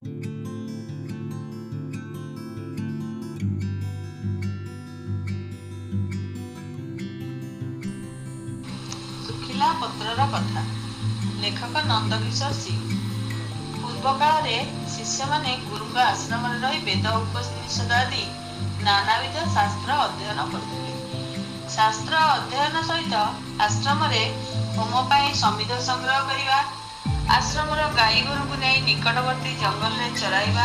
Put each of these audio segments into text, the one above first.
ଶୁଖିଲା ପତ୍ରର କଥା। ଲେଖକ ନନ୍ଦକିଶୋର ସିଂ। ପୂର୍ବକାଳରେ ଶିଷ୍ୟମାନେ ଗୁରୁଙ୍କ ଆଶ୍ରମରେ ରହି ବେଦ, ଉପନିଷଦ ଆଦି ନାନାବିଧ ଶାସ୍ତ୍ର ଅଧ୍ୟୟନ କରୁଥିଲେ। ଶାସ୍ତ୍ର ଅଧ୍ୟୟନ ସହିତ ଆଶ୍ରମରେ ହୋମ ପାଇଁ ସମିଧ ସଂଗ୍ରହ କରିବା, ଆଶ୍ରମର ଗାଈଗୋରୁଙ୍କୁ ନେଇ ନିକଟବର୍ତ୍ତୀ ଜଙ୍ଗଲରେ ଚରାଇବା,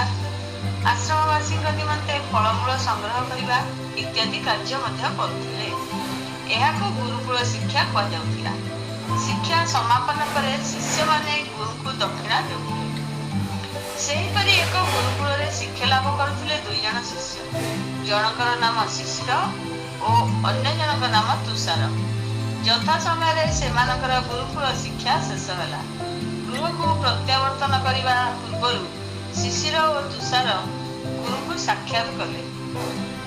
ଆଶ୍ରମବାସୀଙ୍କ ନିମନ୍ତେ ଫଳମୂଳ ସଂଗ୍ରହ କରିବା ଇତ୍ୟାଦି କାର୍ଯ୍ୟ ମଧ୍ୟ କରୁଥିଲେ। ଏହାକୁ ଗୁରୁକୁଳ ଶିକ୍ଷା କୁହାଯାଉଥିଲା। ଶିକ୍ଷା ସମାପନ ପରେ ଶିଷ୍ୟମାନେ ଗୁରୁଙ୍କୁ ଦକ୍ଷିଣା ଦେଉଥିଲେ। ସେହିପରି ଏକ ଗୁରୁକୁଳରେ ଶିକ୍ଷା ଲାଭ କରୁଥିଲେ ଦୁଇଜଣ ଶିଷ୍ୟ। ଜଣଙ୍କର ନାମ ଶିଶିର ଓ ଅନ୍ୟ ଜଣଙ୍କ ନାମ ତୁଷାର। ଯଥା ସମୟରେ ସେମାନଙ୍କର ଗୁରୁକୁଳ ଶିକ୍ଷା ଶେଷ ହେଲା। ଗୃହକୁ ପ୍ରତ୍ୟାବର୍ତ୍ତନ କରିବା ପୂର୍ବରୁ ଶିଶିର ଓ ତୁଷାର ଗୁରୁଙ୍କୁ ସାକ୍ଷାତ କଲେ।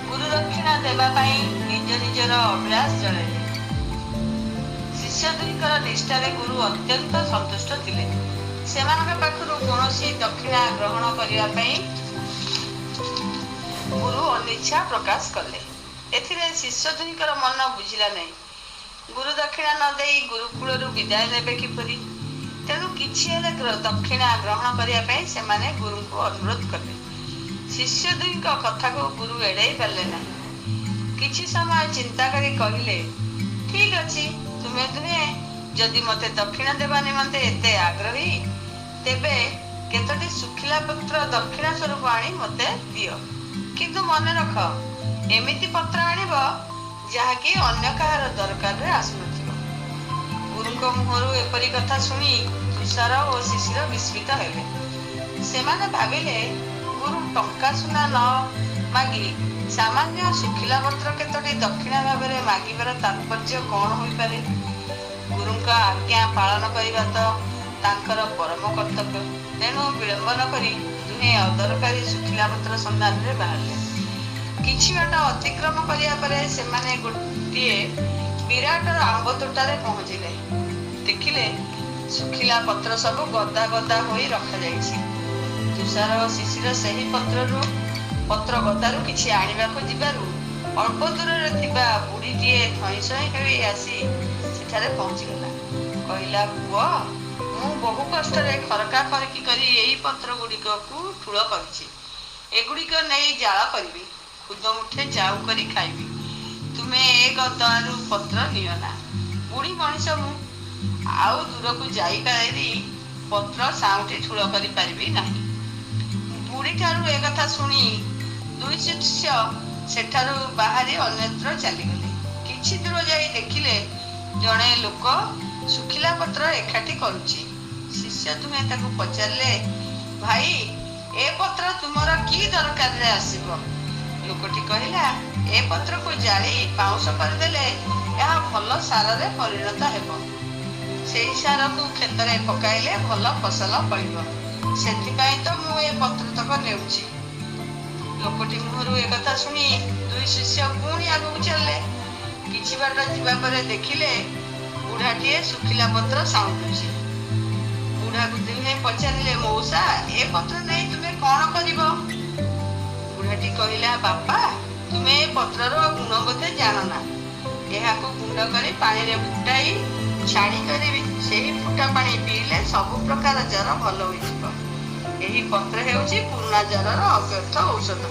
ଗୁରୁଦକ୍ଷିଣା ଦେବା ପାଇଁ ନିଜ ନିଜର ଅଭିଳାଷ ଜଣାଇଲେ। ଶିଷ୍ୟ ଦୁହିଁଙ୍କର ନିଷ୍ଠାରେ ଗୁରୁ ଅତ୍ୟନ୍ତ ସନ୍ତୁଷ୍ଟ ଥିଲେ। ସେମାନଙ୍କ ପାଖରୁ କୌଣସି ଦକ୍ଷିଣା ଗ୍ରହଣ କରିବା ପାଇଁ ଗୁରୁ ଅନିଚ୍ଛା ପ୍ରକାଶ କଲେ। ଏଥିରେ ଶିଷ୍ୟ ଦୁହିଁଙ୍କର ମନ ବୁଝିଲା ନାହିଁ। ଗୁରୁ ଦକ୍ଷିଣା ନ ଦେଇ ଗୁରୁକୁଳରୁ ବିଦାୟ ନେବେ କିପରି? ତେଣୁ କିଛି ହେଲେ ଦକ୍ଷିଣା ଗ୍ରହଣ କରିବା ପାଇଁ ସେମାନେ ଗୁରୁଙ୍କୁ ଅନୁରୋଧ କଲେ। ଶିଷ୍ୟ ଦୁହିଁଙ୍କ କଥାକୁ ଗୁରୁ ଏଡ଼ାଇ ପାରିଲେ ନାହିଁ। କିଛି ସମୟ ଚିନ୍ତା କରି କହିଲେ, ଠିକ୍ ଅଛି, ତୁମେ ଦୁହେଁ ଯଦି ମୋତେ ଦକ୍ଷିଣା ଦେବା ନିମନ୍ତେ ଏତେ ଆଗ୍ରହୀ, ତେବେ କେତୋଟି ଶୁଖିଲା ପତ୍ର ଦକ୍ଷିଣା ସ୍ୱରୂପ ଆଣି ମୋତେ ଦିଅ। କିନ୍ତୁ ମନେ ରଖ, ଏମିତି ପତ୍ର ଆଣିବ ଯାହାକି ଅନ୍ୟ କାହାର ଦରକାରରେ ଆସୁନଥିବ। ଗୁରୁଙ୍କ ମୁହଁରୁ ଏପରି କଥା ଶୁଣି ତୁଷାର ଓ ଶିଶିର ବିସ୍ମିତ ହେଲେ। ସେମାନେ ଭାବିଲେ, ଗୁରୁ ଟଙ୍କା ସୁନା ନ ମାଗି ସାମାନ୍ୟ ଶୁଖିଲା ପତ୍ର କେତୋଟି ଦକ୍ଷିଣା ଭାବରେ ମାଗିବାର ତାତ୍ପର୍ଯ୍ୟ କ'ଣ ହୋଇପାରେ? ଗୁରୁଙ୍କ ଆଜ୍ଞା ପାଳନ କରିବା ତ ତାଙ୍କର ପରମ କର୍ତ୍ତବ୍ୟ। ତେଣୁ ବିଳମ୍ବ ନ କରି ଦୁହେଁ ଅଦରକାରୀ ଶୁଖିଲା ପତ୍ର ସନ୍ଧାନରେ ବାହାରିଲେ। କିଛି ବାଟ ଅତିକ୍ରମ କରିବା ପରେ ସେମାନେ ଗୋଟିଏ ବିରାଟ ଆମ୍ବ ତୋଟାରେ ପହଞ୍ଚିଲେ। ଦେଖିଲେ, ଶୁଖିଲା ପତ୍ର ସବୁ ଗଦା ଗଦା ହୋଇ ରଖାଯାଇଛି। ତୁଷାର ଓ ଶିଶିର ସେହି ପତ୍ର ଗଦାରୁ କିଛି ଆଣିବାକୁ ଯିବାରୁ ଅଳ୍ପ ଦୂରରେ ଥିବା ବୁଢ଼ୀଟିଏ ଧଇଁ ସଇଁ ହୋଇ ଆସି ସେଠାରେ ପହଞ୍ଚିଗଲା। କହିଲା, ପୁଅ, ମୁଁ ବହୁ କଷ୍ଟରେ ଖରକା ଖରକି କରି ଏହି ପତ୍ର ଗୁଡ଼ିକକୁ ଠୁଳ କରିଛି। ଏଗୁଡ଼ିକ ନେଇ ଜାଳ କରିବି, ଖୁଦ ମୁଠେ ଜାଉ କରି ଖାଇବି। ତୁମେ ଏ ଗଦାରୁ ପତ୍ର ନିଅ ନା। ବୁଢ଼ୀ ମଣିଷ ମୁଁ, ଆଉ ଦୂରକୁ ଯାଇପାରି ପତ୍ର ସାଉଁଟି ଠୁଳ କରିପାରିବି ନାହିଁ। ବୁଢ଼ୀଠାରୁ ଏକଥା ଶୁଣି ଦୁଇ ଶିଷ୍ୟ ସେଠାରୁ ବାହାରି ଅନ୍ୟତ୍ର ଚାଲିଗଲେ। କିଛି ଦୂର ଯାଇ ଦେଖିଲେ, ଜଣେ ଲୋକ ଶୁଖିଲା ପତ୍ର ଏକାଠି କରୁଛି। ଶିଷ୍ୟ ଦୁହେଁ ତାକୁ ପଚାରିଲେ, ଭାଇ, ଏ ପତ୍ର ତୁମର କି ଦରକାରରେ ଆସିବ? ଲୋକଟି କହିଲା, ଏ ପତ୍ରକୁ ଜାଳି ପାଉଁଶ କରିଦେଲେ ଏହା ଭଲ ସାରରେ ପରିଣତ ହେବ। ସେଇ ସାରକୁ କ୍ଷେତରେ ପକାଇଲେ ଭଲ ଫସଲ ଫଳିବ। ସେଥିପାଇଁ ତ ମୁଁ ଏ ପତ୍ରତକ ନେଉଛି। ଲୋକଟି ମୁହଁରୁ ଏକଥା ଶୁଣି ଦୁଇ ଶିଷ୍ୟ ପୁଣି ଆଗକୁ ଚାଲିଲେ। କିଛି ବାଟ ଯିବା ପରେ ଦେଖିଲେ, ବୁଢ଼ାଟିଏ ଶୁଖିଲା ପତ୍ର ସାଉଁଟୁଛି। ବୁଢ଼ାକୁ ଦୁହେଁ ପଚାରିଲେ, ମଉସା, ଏ ପତ୍ର ନେଇ ତୁମେ କ'ଣ କରିବ? ବୁଢ଼ାଟି କହିଲା, ବାପା, ତୁମେ ଏ ପତ୍ରର ଗୁଣ ବୋଧେ ଜାଣ ନା। ଏହାକୁ ଗୁଣ୍ଡ କରି ପାଣିରେ ଫୁଟାଇ ଛାଣି କରି ସେହି ଫୁଟା ପାଣି ପିଇଲେ ସବୁ ପ୍ରକାର ଜ୍ୱର ଭଲ ହୋଇଯିବ। ଏହି ପତ୍ର ହେଉଛି ପୁରୁଣା ଜ୍ୱରର ଅବ୍ୟର୍ଥ ଔଷଧ।